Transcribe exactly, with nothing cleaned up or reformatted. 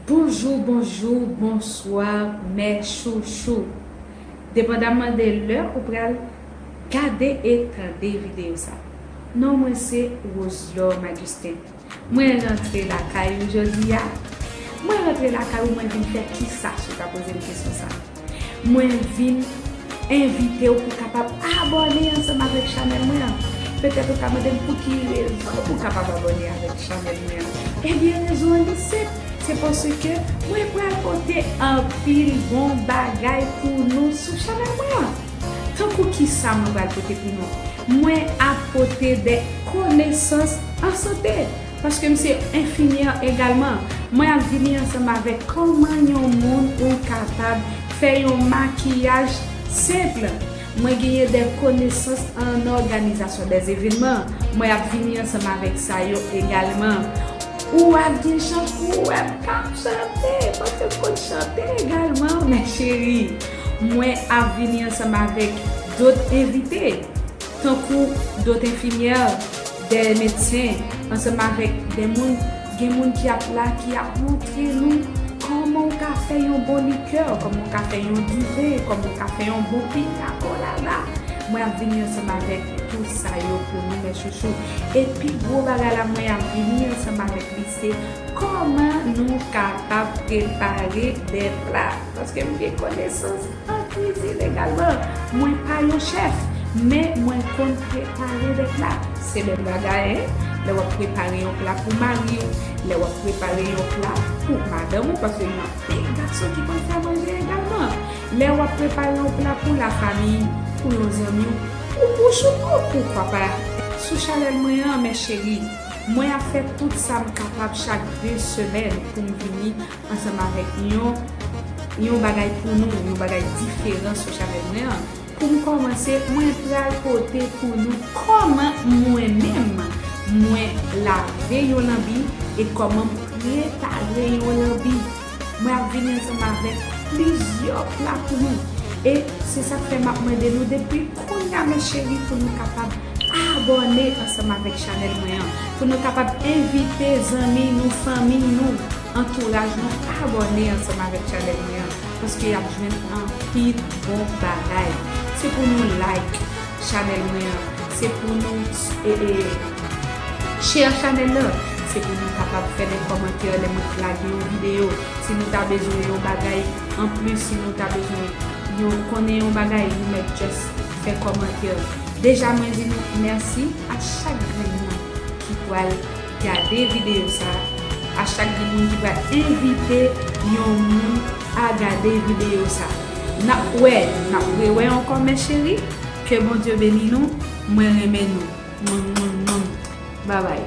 Bonjou, bonjou, bonswa, mè chouchou. Depandaman de lè ou pral gade e tande videyo sa. Non mwen se Roselorme Augustin. Mwen rantre lakay ou jodi a. Mwen rantre lakay ou, mwen vin fè kisa si w ta poze m kesyon sa. Mwen vin envite w pou w kapab abòne ansanm avèk chanèl mwen an. Petèt ou ka mande m pou ki rezon pou w kapab abòne avèk chanèl mwen an. Ebyen, rezon an li senp. Se paske mwen pral pote anpil bon bagay pou nou sou chanèl mwen an. Tankou kisa mwen pral pote pou nou? Mwen ap pote de konesans an sante. Paske m se enfimyè egalman, mwen ap vini ansanm avèk kòman yon moun ou kapab fè yon makiyaj senp. Mwen genyen de konesans an òganizasyon de evenman. Mwen ap vini ansanm avèk sa yo egalman. Ou ap gen chans pou wè m k ap chante, paske m konn chante egalman, mè cheri. Mwen ap vini ansanm avèk dòt envite, tankou dòt enfimyè, de medsen, ansanm avèk de moun, gen moun ki ap la, ki ap montre nou kòman w ka fè yon bon likè, kòman w ka fè yon diven, kòman w ka fè yon bon piña colada. Mwen ap vini ansanm avèk tout sa yo pou nou, mè chouchou. E pi gwo bagay la, mwen ap vini ansanm avèk li, se kòman nou kapab prepare de pla. Paske m gen konesans an kwizin egalman. Mwen pa yon chèf, men mwen konn prepare de pla. Se menm bagay, en. Lè w ap prepare yon pla pou mari w, lè w ap prepare yon pla pou madanm ou, paske gen anpil gason ki konn fè manje egalman. Lè w ap prepare yon pla pou lafanmi, pou yon zanmi w, pou bouch ou tou, poukwa pa. Sou chanèl mwen an, mè cheri, mwen ap fè tout sa m kapab chak de semèn pou m vini ansanm avèk yon, yon bagay pou nou, yon bagay diferan sou chanèl mwen an. Pou m kòmanse, mwen pral pote pou nou kòman mwen menm, mwen lave yon lanbi e kòman m prepare yon lanbi. Mwen ap vini ansanm avèk plizyè pla pou nou. E se sa k fè m ap mande nou depi kounye a, mè cheri, pou nou kapab abòne ansanm avèk chanèl mwen an, pou nou kapab envite zanmi nou, fanmi nou, antouraj nou abòne ansanm avèk chanèl mwen an, paske y ap jwenn anpil bon bagay. Se pou nou like chanèl mwen an, se pou nou, e, e, share chanèl la, se pou nou kapab fè de kòmantè lè mwen lage yon videyo. Si nou ta bezwen yon bagay anplis, si nou ta bezwen yon, konnen yon bagay, nou mèt just fè kòmantè. Deja mwen di nou mèsi a chak grenn moun ki pral gade videyo sa, a chak grenn moun ki pral envite yon moun a gade videyo sa. N ap wè, n ap rewè ankò, mè cheri. Ke Bondye beni nou. Mwen renmen nou. Mwen, mwen, mwen. Babay.